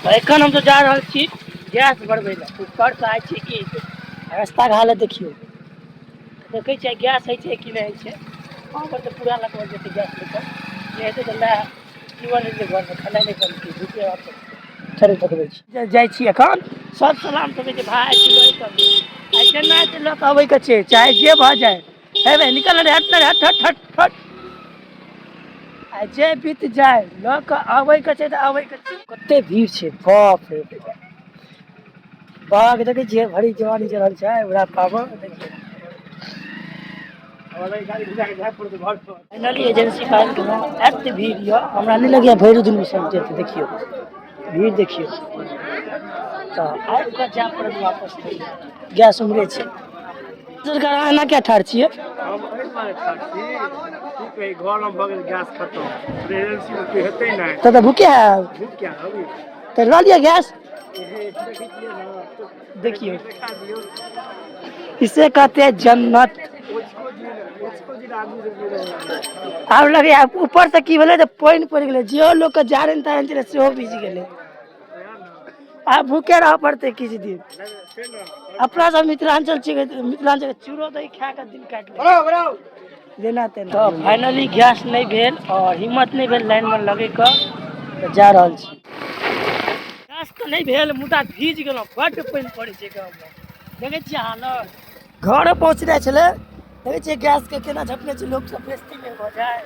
तऽ एखन हम सब जा रहल छी गैस भरबै लए। ऊपर से आइ छै ईद, रस्ताके हालत देखियौ। देखै छियै गैस होइ छै कि नहि होइ छै। वहाँ पर तऽ पूरा लगभग जेतै गैस लेकर, नहि हेतै तऽ लए जीवन रहै घरमे, खेनाइ नहि बनतै, भूखे रहऽ पड़तै। चलू देखबै छी, जाइ छी एखन। सब सलाम ठोकै छै भाय, आइ केना हेतै, लऽ कऽ अबैके छै, चाहे जे भऽ जाय। हे भाय, निकल रे, हट हट हट हट हट। आ जे बीत जाय, लऽ कऽ अबैके छै तऽ अबैके छै। कते भीड़ छै, बाप रे बाप। देखै छियै, भरी जवानी चढ़ल छै बुढ़ापामे। देखियौ, फाइनली एजेंसी पर आबि गेलहुँ। एते भीड़ यऽ, हमरा नहि लगैए भरि दिनमे समटेतै। देखियौ, भीड़ देखियौ। तऽ आबि कऽ जाय पड़त वापस, गैस उम्हरे छै। सरकार, अहाँ एना किया ठाढ़ छियै? हम एहि दुआरे ठाढ़ छी की कही, घरमे भऽ गेल गैस खतम, एजेंसीमे कोइ हेतै नहि। तऽ भूखे आयब? भूख क्या अभी। तऽ लऽ लिअ गैस। देखै छियै ने। देखियौ। देखा दियौ। इसे कहते हैं जन्नत। ओचको दिन आदमी सब गिरल। आब लगैया ऊपर से की भेलै तऽ पानि पड़ि गेलै, जेहो लोकके जारनि तारनि छलै सेहो भीज गेलै। आब भूखे रहऽ पड़तै किछु दिन। अपना सब मिथिलाञ्चल छियै, मिथिलाञ्चल चूड़ो दही खा कऽ दिन काटि लै जेना तेना। तऽ फाइनली गैस नहि भेल आओर हिम्मत नहि भेल लाइनमे लगैके, तऽ जा रहल छी। गैस तऽ नहि भेल, मुदा भीज गेलहुँ। बड्ड पानि पड़ै छै गाँवमे, देखै छियै हालत। घर पहुँचनाइ छलै। देखै छियै गैसके केना झपने छै लोक सब, बेइज्जती नहि भऽ जाय।